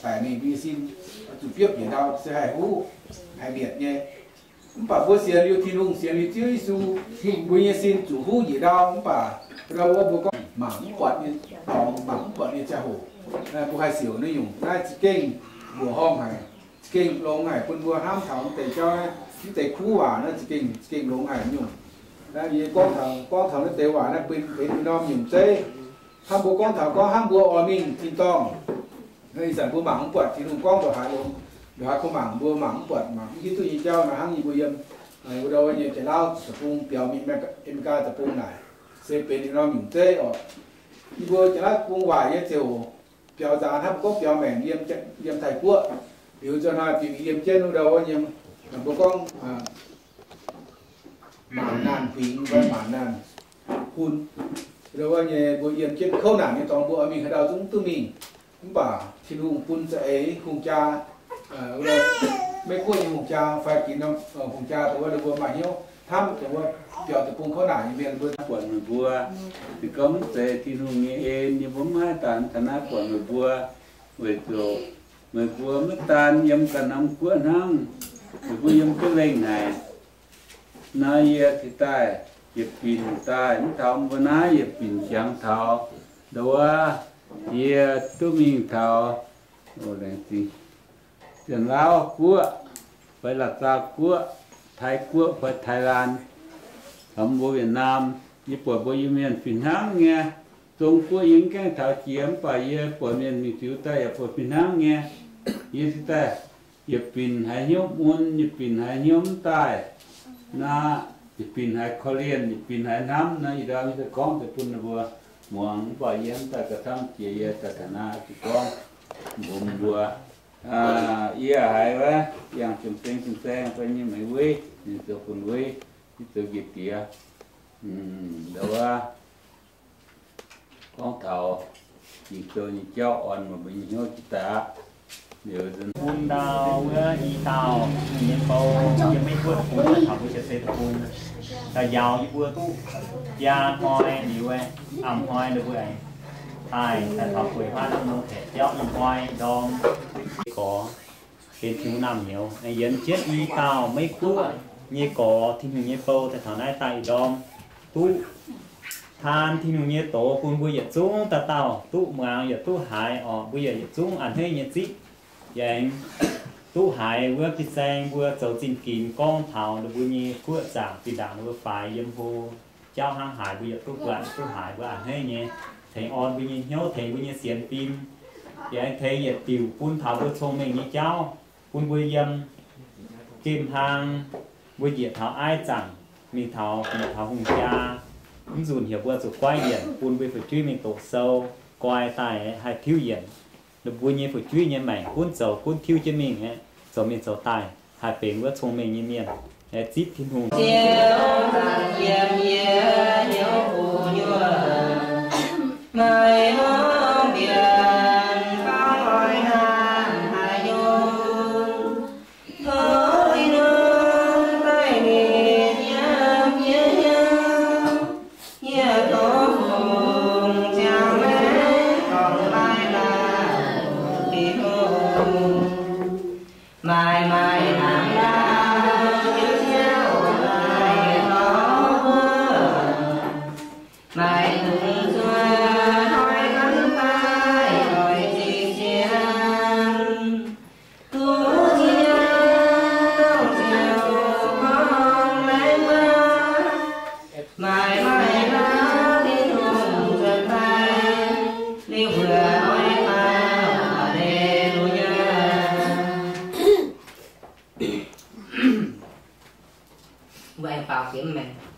Daic mingh mbuo nyei sin zuqc biopv njiec ndau se haih huv, haih mietc nyei. Mv baac mbuo sienx liuz Tin-Hungh, sienx liuz Ziouv Yesu, mbuo nyei sin zuqc huv njiec ndau. Mv baac ndau wuov mbuo gorngv mangc mv buatc nyei dorngx, mangc mv buatc nyei ziangh hoc, mbuo haih siouc naaiv nyungc. Naaiv za'gengh mbuoqc horngh haic, za'gengh longx haic bun mbuo hnamv taux mv deix jauv, mv deix kuv waac naaiv za'gengh, za'gengh longx haic nyungc. Naaiv yie gorngv taux, gorngv taux naaiv deix waac naaiv benx, benx ih norm nyungc zeiv. Hnamv mbuo gorngv taux gorngv hnamv mbuo oix mingh tin-dorngh. Ih zanc mbuo mangc mv buatc Tin-Hungh gorngv ndongc haaix longx, ndongc haaix kuv mangc mbuo mangc mv buatc, mangc mv hiuv duqv nyei jauv nor, hnangv yie mbuo yiem wuov ndau nyei Janx-Lauv deic-bung biaux mingh America deic-bung naaic, se benx ih norm nyungc zeiv oc. Yie mbuo Janx-Lauv deic-bung waaic nyei ziouc biaux nzaanx hnangv mbuo gorngv biaux maengc yiem, yiem Taiv-Guoqv. Liuz nzunc hnoi bieqc yiem jienv wuov ndau wuov nyei, mbuo gorngv maanc naanc huingx fai maanc naanc hun. Ndau wuov nyei mbuo yiem jienv kouv naanc nyei dorngx mbuo oix mingh haaix ndau zungv duqv mingh. Mv baac Tin-Hungh bun za'eix hungh jaa, Meiv-Guoqv nyei hungh jaa fai ginx norm hungh jaa dongh wuov ninh mbuo maaih hnyouv hnamv dongh wuov biaux deic-bung kouv naanc nyei mienh mbuo buatc meih mbuo. Se gorngv mv zeiz Tin-Hungh nyei en, yie mbuo mv haih daaih taux naaiv buatc meih mbuo. Weic zuqc meih mbuo maiv daan yiem ganh norm guoqv hnangv, meih mbuo yiem jienv lengh haic. Naaiv yie cingx daaih yietc binc daaih mv taux mbuo naaiv, yietc binc jangx taux ndau wuov, yie duqv mingh taux Janx-Lauv guoqv fai Laauh Zaa guoqv, Taiv-Guoqv fai Taiv-Laan, taux mbuo Việt Nam, yie buatc mbuo Iu-Mienh fih hnangv nyei. Zong guoqv yie mv gaengh taux jiex, mv baac yie buatc mienh mingh ziux daaih yaac buatc fih hnangv nyei. Yie cingx daaih yietc binc haiz hnyouv mun, yietc binc haiz hnyouv mv daaih. Naaiv yietc binc haiz korv-lienh, yietc binc haiz hnamv. Naaiv ih ndorm yie daaih gorngv deix bun ninh mbuo muangx, mv baac yie mv daaih gauh camv jiex, yie daaih taux naaiv zuqc gorngv mbuox mbuo. Yie haiz wuov yangh jiem-saeng jiem-saeng fai nyei meix weiv, ninh zoux bun weiv, ninh zoux njiec diex. Ndau wuov gorngv taux Ging-Sou nyei jauv orn meih mbuo nyei hnyouv jiex daaih aqv. Liuz bun ndau wuov i dauh nyei bou, yiem Meiv-Guoqv deic-bung, taux mbuo Janx-Seix deic-bung, daaih njaaux yie mbuo duqv biaa hnoi liuz, a'hnoi ninh mbuo aengx daaih, daaih taux gueix huaav norm norm kaeqv jauv ih hnoi ndorm gorx benx Tin-Hungh naamh nyouz, aengx yienz jienv i dauh Meiv-Guoqv nyei gorx, Tin-Hungh nyei bou, daaih taux naaiv daaih ih ndorm duqv taan Tin-Hungh nyei doz bun mbuo yietc zungv dauh dauh duqv muangx yaac duqv haiz orqc. Mbuo yaac yietc zungv a'hneiv nyei zipv, yaac duqv haiz wuov fin-saeng mbuo zoux zingh ginx gorngv taux ninh mbuo nyei guoqv zaangc zinh ndaangc ninh mbuo faix yiem hlo jauv hnangv haaix, mbuo yaac duqv buatc duqv haiz, mbuo a'hneiv nyei. Tengx orn mbuo nyei hnyouv, tengx mbuo nyei sienx fim, yaac tengx yietc diuc bun taux mbuo cong-mengh nyei jauv, bun mbuo yiem gemh hlang, mbuo njiec taux aiv zaangc, mingh taux, mingh taux hungh jaa, mv nzunc heuc mbuo zuqc goiv yienc, bun mbuo fu'jueiv mingh doqc sou, goiv daaih haih tiuv yienc. Ninh mbuo nyei fu'jueiv nyei maengc gunv zoux gunv tiuv jienv mingh aqv, zoux mingh zoux daaih haih benx wuov cong-mengh nyei mienh, aengx zipv Tin-Hungh. Ziouv zanc yiem yie hnyouv gu'nyuoz, maaih norm mbienc fangv oix hnamv haaix nyungc. Tov Tin-Hungh daaih nitv yiem yie hnyouv, yie tov fungc ziangh maengc dorngc laai laanh Tin-Hungh. Maaih maaih hnangv naaiv nyei ziangh hoc maaih taux wuov, maaih dungx zuov hnoi ganh daaih oix zipv sienx. Duqv ziex dongh ziouc gorngv laengz wuov, maaih maaih hnangv Tin-Hungh nzuonx daaih, liuz mbuo oix faaux. Haa-lee-lu-yaac. Mbuo aengx faaux jiex mv maengx.